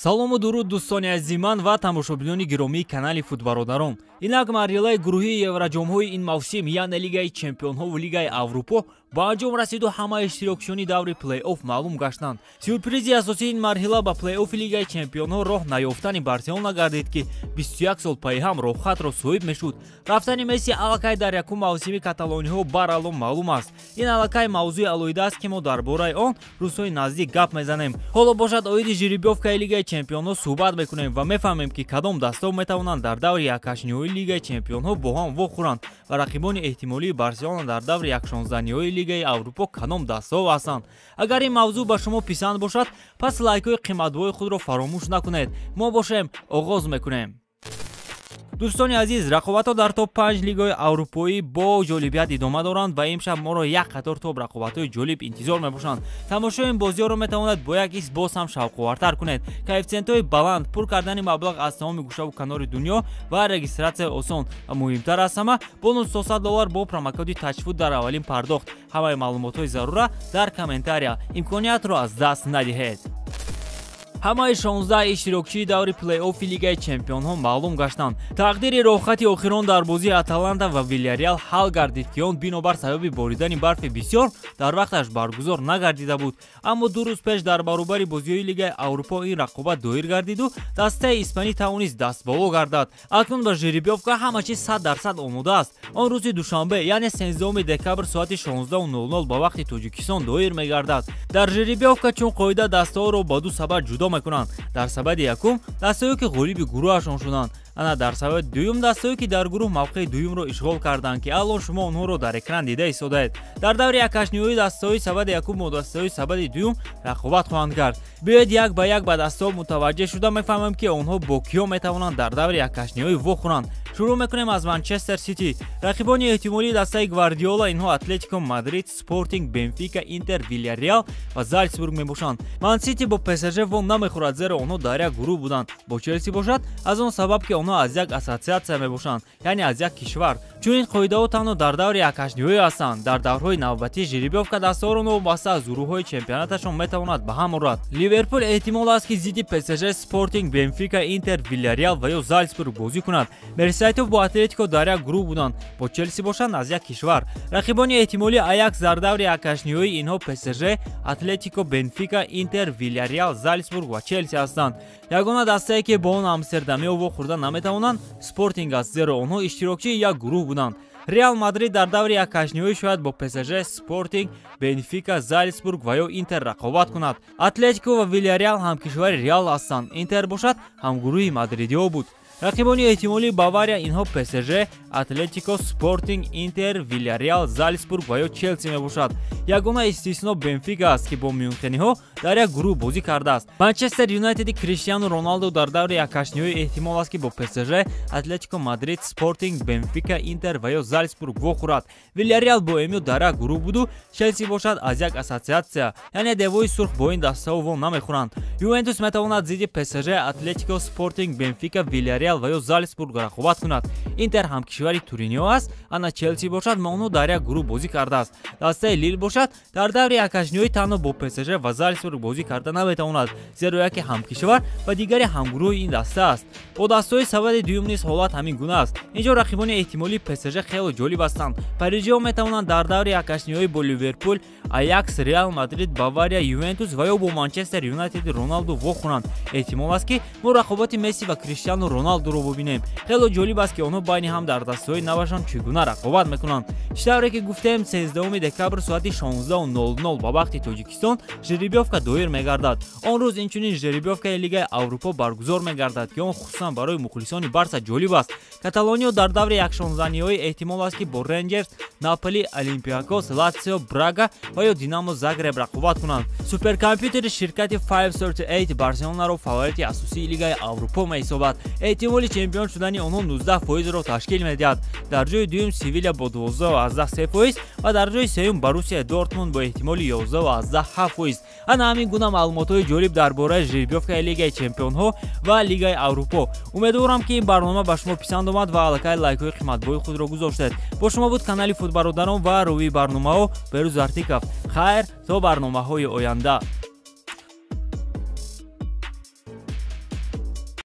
Салому дуруд дӯстони азизиман ва тамошобинони гиромии канали Футбародарон. Инак марҳилаи гурӯҳии евроҷомҳои ин мавсим, яъне Лигаи Чемпионҳо ва Лигаи Аврупо ба анҷом расиду ҳамаи иштирокчиёни даври плей-офф маълум гаштанд. Сюрпризи асосии ин марҳила ба плей-оффи Лигаи Чемпионҳо роҳ наёфтани Барселона гардид, ки 21 сол пайҳам роҳхатро соҳиб мешуд. Рафтани Месси аллакай дар якум мавсими каталониҳо баралло маълум аст. Ин аллакай мавзӯи алоҳида аст, ки мо дар бораи он рӯзҳои наздик гап мезанем. Ҳоло бошад оиди жеребьёвкаи Лигаи Чемпионҳо суҳбат мекунем ва мефаҳмем, ки кадом дастаҳо метавонанд дар даври якҳаштниҳоии Лигаи Чемпионҳо бо ҳам вохӯранд ва рақибони эҳтимолии Барселона дар даври якшонздаҳниҳоии Лигаи Аврупо кадом дастаҳо ҳастанд. Агар ин мавзӯъ ба шумо писанд бошад, пас лайкҳои қиматбои худро фаромӯш накунед. Мо бошем оғоз мекунем. Дӯстони азиз, рақобатҳо дар топ 5 лигаҳои аврупоӣ бо ҷолибият идома доранд ва имшаб моро як қатор топ рақобатҳои ҷолиб интизор мебошанд. Тамошои ин бозиҳоро метавонад бо як ҳис боз ҳам шавқовартар кунед. Коэффитсиентҳои баланд, пур кардани маблағ аз тамоми гӯшаву канори дунё ва регистратсияи осон ва муҳимтар аз ҳама бонус $100 бо промокоди TAJFOOT дар аввалин пардохт. Ҳамаи маълумотҳои зарура дар комментария. Имкониятро аз даст надиҳед. Ҳамаи 16 иштирокчии даври плей-оффи Лигаи Чемпионҳо маълум гаштанд. Тақдири роҳхати охирон дар бозии Аталанта ва Вильяреал ҳал гардид, ки он бинобар сабаби боридани барфи бисёр дар вақташ баргузор нагардида буд. Аммо ду рӯз пеш дар баробари бозиҳои Лигаи Аврупо ин рақобат доир гардиду дастаи испанӣ тавонист дастболо гардад. Акнун ба жеребьёвка ҳама чиз 100% омода аст. Он рӯзи душанбе, яъне 13 декабр соати 16:00 ба вақти Тоҷикистон доир мегардад. Дар жеребьёвка чун қоида дастаҳоро ба ду сабад ҷудо мекунанд. Дар сабади якум дастаҳое, ки ғолиби гурӯҳашон шуданд, ана дар сабади дуюм дастаҳое, ки дар гурӯҳ мавқеи дуюмро ишғол карданд, ки аллон шумо онҳоро дар экран дида истодаед. Дар даври якҳаштниҳоии дастаҳои сабади якум бо дастаҳои сабади дуюм рақобат хоҳанд кард. Биёед як ба як ба дастаҳо мутаваҷҷеҳ шуда мефаҳмем, ки онҳо бо киё метавонанд дар даври якҳаштниҳоӣ вохӯранд. Шурӯъ мекунем аз Манчестер Сити. Рақибони эҳтимолии дастаи Гвардиола инҳо Атлетико Мадрид, Спортинг, Бенфика, Интер, Вильяреал ва Залцбург мебошанд. Ман Сити бо ПСЖ во намехӯрад, зеро онҳо дар як гурӯҳ буданд. Бо Челси бошад аз он сабаб, ки онҳо аз як ассотсиатсия мебошанд, яъне аз як кишвар. Чунин қоидаҳо танҳо дар даври якҳаштниҳоӣ ҳастанд. Дар даврҳои навбатии жеребьёвка дастаҳоро новобаста аз гурӯҳҳои чемпионаташон метавонад ба ҳам орад. Ливерпул эҳтимол аст, ки зидди ПСЖ, Спортинг, Бенфика, Интер, Вильяреал ва ё Залцбург бозӣ кунад. Мерсисайдҳо бо Атлетико дар як гурӯҳ буданд, бо Челси бошанд аз як кишвар. Рақибони эҳтимолии Аякс дар даври якҳаштниҳоӣ инҳо ПСЖ, Атлетико, Бенфика, Интер, Вильяреал, Залцбург ва Челси ҳастанд. Ягона дастае, ки бо он амстердамиҳо вохӯрда наметавонанд, Спортинг аст, зеро онҳо иштирокчии як гурӯҳ буданд. Реал Мадрид дар даври якҳаштниҳоӣ шояд бо ПСЖ, Спортинг, Бенфика, Залцбург ва ё Интер рақобат кунад. Атлетико ва Вильяреал ҳамкишвари Реал ҳастанд. Интер бошад ҳамгурӯҳи мадридиҳо буд. Рақибони эҳтимолии Бавария инҳо ПСЖ, Атлетико, Спортинг, Интер, Вильяреал, Залцбург ва ё Челси мебошад. Ягона истисно Бенфика аст, ки бо мюнхениҳо дар як гурӯҳ бозӣ кардааст. Манчестер Юнайтеди Криштиану Роналду дар даври якҳаштниҳоӣ эҳтимол аст, ки бо ПСЖ, Атлетико Мадрид, Спортинг, Бенфика, Интер ва ё Залцбург вохӯрад. Вильяреал бо МЮ дар як гурӯҳ буду Челси бошад аз як ассотсиатсия, яъне девои сурх бо ин дастаҳо во намехӯранд. Ювентус метавонад зидди ПСЖ, Атлетико, Спортинг, Бенфика, Вильяреал ва ё Залцбург рақобат кунад. Интер ҳамкишвари Туриниҳо аст, ана Челси бошад ма онҳо дар як гурӯҳ бозӣ кардааст. Дастаи Лил бошад дар даври якҳаштниҳоӣ танҳо бо ПСЖ ва Залцбург бозӣ карда наметавонад, зеро яке ҳамкишвар ва дигаре ҳамгурӯҳи ин даста аст. Бо дастаҳои сабади дуюм низ ҳолат ҳамин гуна аст. Инҷо рақибони эҳтимолии ПСЖ хеле ҷолиб ҳастанд. Парижиҳо метавонанд дар даври якҳаштниҳоӣ бо Ливерпул, Аякс, Реал Мадрид, Бавария, Ювентус ва ё бо Манчестер Юнайтеди Роналду вохӯранд. Эҳтимол аст, ки мо рақобати Месси ва Криштиану Роналдуро бубинем. Хеле ҷолиб аст, ки онҳо байни ҳам дар дастаҳои навашон чӣ гуна рақобат мекунанд. Чӣ тавре ки гуфтем, 13 декабр соати 16:00 ба вақти Тоҷикистон жеребьёвка доир мегардад. Он рӯз инчунин жеребьёвкаи Лигаи Аврупо баргузор мегардад, ки он хусусан барои мухлисони Барса ҷолиб аст. Каталониё дар даври якшонздаҳниҳоӣ эҳтимол аст, ки бо Рейнҷерс, Наполи, Олимпиакос, Латсио, Брага ва ё Динамо Загреб рақобат кунанд. Суперкомпютери ширкати 538 Барселонаро фаворити асосии Лигаи Аврупо меҳисобад. Эҳтимоли чемпион шудани онҳо 19%-ро ташкил медиҳад. Дар ҷои дуюм Севиля бо 12,3% ва дар ҷои сеюм Боруссия Дортмунд бо эҳтимоли 11,7%. Ана ҳамин гуна маълумотҳои ҷолиб дар бораи жеребьёвкаи Лигаи Чемпионҳо ва Лигаи Аврупо. Умедворам, ки ин барнома ба шумо писанд омад ва аллакай лайкҳои қиматбои худро гузоштед. Бо шумо буд канали Футбародарон ва рӯи барномаҳо Берӯз Артиков. Хайр, то барномаҳои оянда.